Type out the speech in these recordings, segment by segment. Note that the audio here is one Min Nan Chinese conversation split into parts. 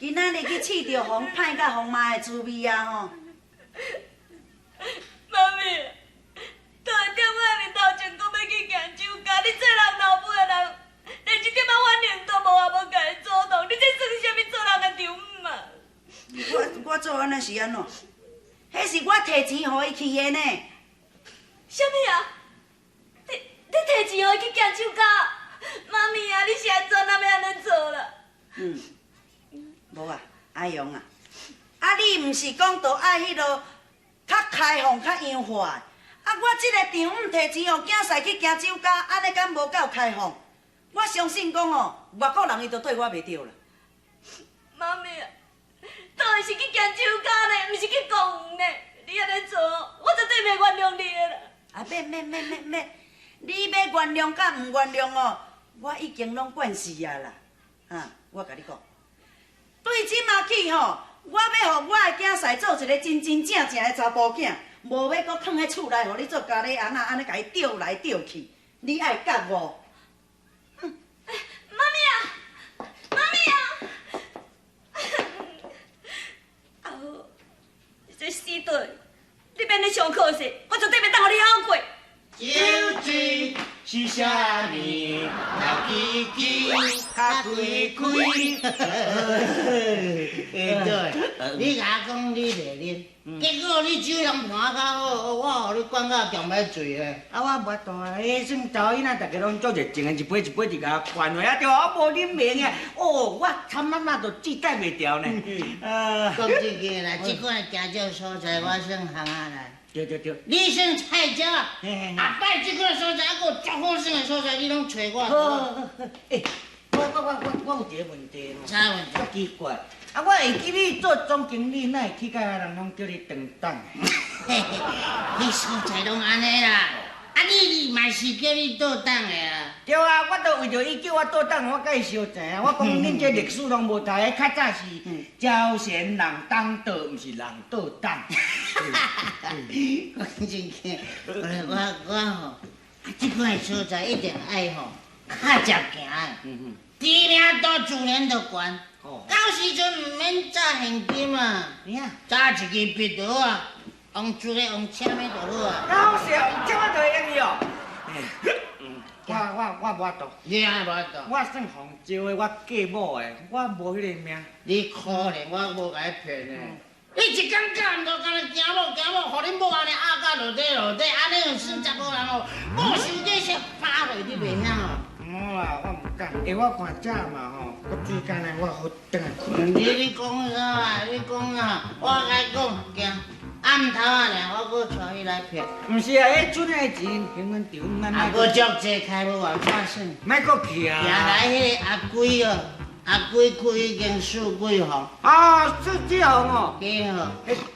今仔日去試著予歹佮予媽的滋味啊吼！媽咪，倒佇店仔面頭前講欲去行酒窖，你這人老母的人，連一點仔反應都無，也無共伊阻擋，你這算啥物做人的丈母啊？我做按呢是按怎？彼是我提錢予伊去的呢。啥物啊？你提錢予伊去行酒窖？媽咪啊，你是按怎哪欲按呢做啦？嗯，無啊，阿勇啊，啊你毋是講著愛彼落較開放、較洋化的？啊，我這個丈母提錢予囝婿去行酒窖，按呢敢無夠開放？我相信講哦，外國人伊都對我袂著啦。媽咪啊，當然是去行酒窖呢，毋是去公園呢。你按呢做，我絕對袂原諒你的啦。啊，免免免免免，你欲原諒佮毋原諒哦，我已經攏慣勢啊啦。啊，我共你講，對這馬起吼，我欲予我的囝婿做一個真真正正的查埔囝，無欲閣囥佇厝內，予你做家裡翁仔，按呢共伊釣來釣去，你愛覺悟。媽咪啊，媽咪啊！阿好，你這死對，你免咧上課勢，我絕對袂當予你好過。酒水是啥物？老叽叽，較開開。欸對，你共我講你袂啉，結果你酒通盤較好，我予你灌甲強欲醉咧。啊，我無法度啊，彼算查某囡仔，逐家攏足熱情的，一杯一杯佇共我灌落啊，對啊，我無啉袂用的，哦，我差仔都記帶袂牢呢。講正經的啦，這款行這所在，我算行啊啦。對對對。你算菜鳥，後擺這款所在，猶閣有足好耍的所在，你攏揣我。好好好，欸，我有一個問題吼。啥問題？足奇怪，啊，我會記你做總經理，哪會去甲人攏叫你當董？嘿嘿，彼所在攏按呢啦。啊，你嘛是叫你倒董的啊？對啊，我都為著伊叫我倒董，我佮伊相爭啊。我講恁這歷史攏無讀，較早是招賢人當倒，毋是人倒董。講真經，我吼，啊，這款所在一定愛吼較捷行的，知名度自然就懸。到時陣毋免紮現金啊，紮一支筆就好啊。用做咧，用簽的就好啊。搞笑，用簽的就會用去哦。我無法度。你按無法度？我算予招的，我嫁某的，我無彼个命。你可憐，我無共你騙的。你一工到暗都干焦驚某驚某，予恁某按呢壓甲落底落底，按呢算查某人哦，某受這些巴落你袂曉哦。無啦，我毋敢。欸，我看這嘛吼，閣水干焦，我好轉來睏。你講啥啊？你講啥？我共你講，行。暗頭仔爾，我閣帶你來騙。毋是啊，彼陣的錢，還阮丈母。啊，閣足濟開無完看耍。莫閣去啊！行來彼个阿龜哦，阿龜開彼間四季房。啊，四季房哦。幾號？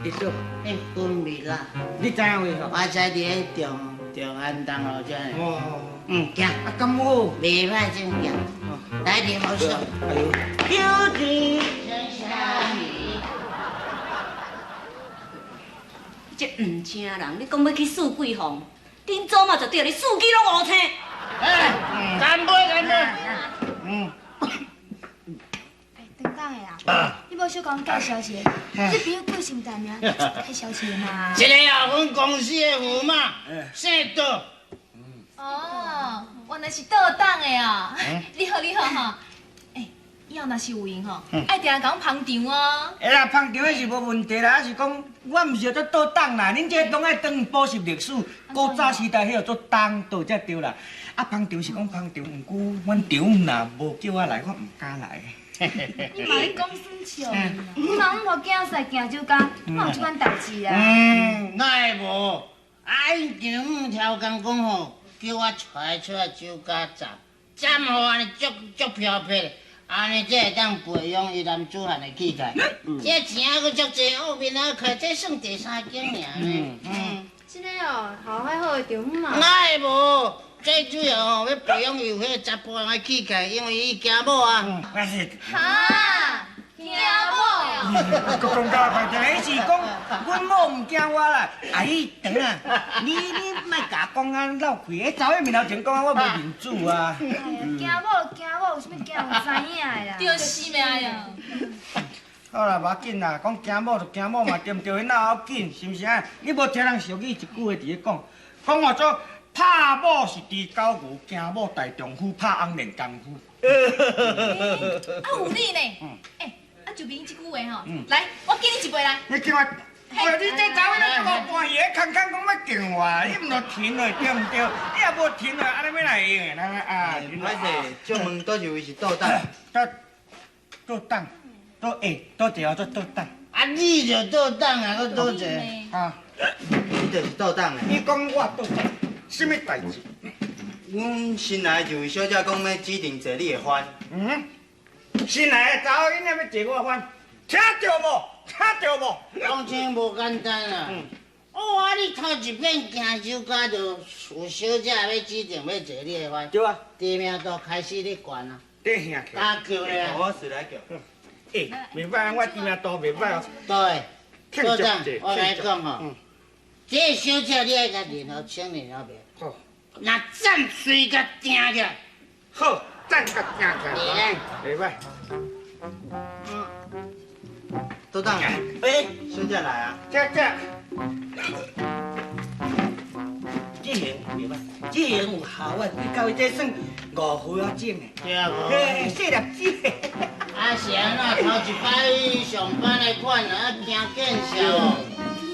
彼佇佗？彼分未啦。你知影位無？我知佇彼中安東路遮。哦。嗯，行。啊，敢好？袂歹，真行。來啉好耍。哎呦，酒醉。這毋聽人，你講欲去四季房，恁祖媽就對，你四季攏烏青。哎，乾杯，乾杯。嗯。欸，陳董的啊，你無小共阮介紹一下，你朋友叫啥物名？介紹一下嘛。這個啊，阮公司的駙馬，姓杜。哦，原來是倒董的哦。你好，你好吼。以後若是有閒吼，愛定定共阮捧場哦。會啦，捧場彼是無問題啦，啊是講我毋是做倒董啦，恁這攏愛轉去補習歷史，古早時代彼叫做董道才對啦。啊，捧場是講捧場，毋過阮丈母若無叫我來，我毋敢來。你嘛咧講耍笑呢？你嘛毋予囝婿行酒窖，哪有這款代誌啊？嗯，哪會無？啊，𪜶丈母超工講吼，叫我帶出來酒窖站，站予按呢足足飄撇的。按呢，才會當培養伊男子漢的氣概。這錢猶閣足濟，後面仔開，這算第三間爾呢。嗯，這个哦，好歹好的丈母嘛。哪會無？最主要吼，欲培養伊有彼个查埔人的氣概，因為伊驚某啊。哈，驚某哦。閣講甲歹聽，彼是講阮某毋驚我啦。啊，你等啊，你莫共講啊漏氣，彼查某面頭前講啊，我無面子啊。哎呀，驚某驚某，有啥物驚有知影的啦？就是咩呀？好啦，無要緊啦，講驚某就驚某嘛，對毋對？彼哪要緊，是毋是啊？你無聽人俗語一句話佇咧講，講話做拍某是豬狗牛，驚某大丈夫拍翁練功夫。啊有理呢？欸，啊就憑這句話吼，來，我敬你一杯來。你敬我，喂，你這查某囡仔無半夜空空講欲敬我，你毋著停落對毋對？你若無停落，按呢欲來會用的？來啊，歹勢，借問佗一位是倒檔？倒倒檔，倒欸，佗一個做倒檔。啊，你就倒檔啊，閣佗一個？啊，你就是倒檔的。你講我倒檔，啥物代誌？阮新來一位小姐講欲指定坐你的番。嗯，新來的查某囡仔欲坐我番，聽著無？聽著無？講真無簡單啊！哦，啊，你頭一遍行酒家就有小姐欲指定欲坐你的番。對啊。知名度開始咧懸啊。你兄起。打叫咧。我隨來叫。欸，袂歹，我知名度袂歹哦。對，道長，我共你講吼，這個小姐你愛共認好清認好袂？好。若讚隨共定起來。好，讚共定起來。袂歹。道長，欸，小姐來啊。這這。這型袂歹，這型有效啊！你到這算5歲仔種的。對啊，嘿，細粒子。啊是按怎頭一擺上班的款啊，驚見笑哦。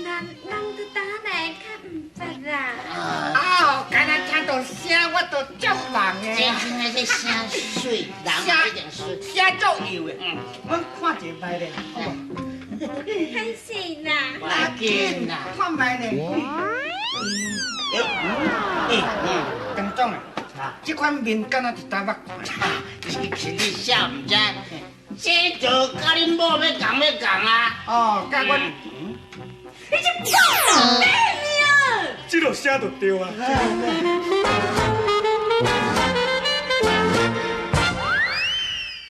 人人佇佗來較毋捌啦。啊，敢若聽著聲，我就足忙的。這真的這聲媠，人一定媠。聲足幼的。嗯，阮看一擺咧，好無？歹勢啦。無要緊啦。看覓咧。欸，鄧總啊，這款面敢若一搭捌看。是你痟毋知？這就佮恁某欲仝欲仝啊！哦，佮阮。你這臭命啊！這落聲就對啊。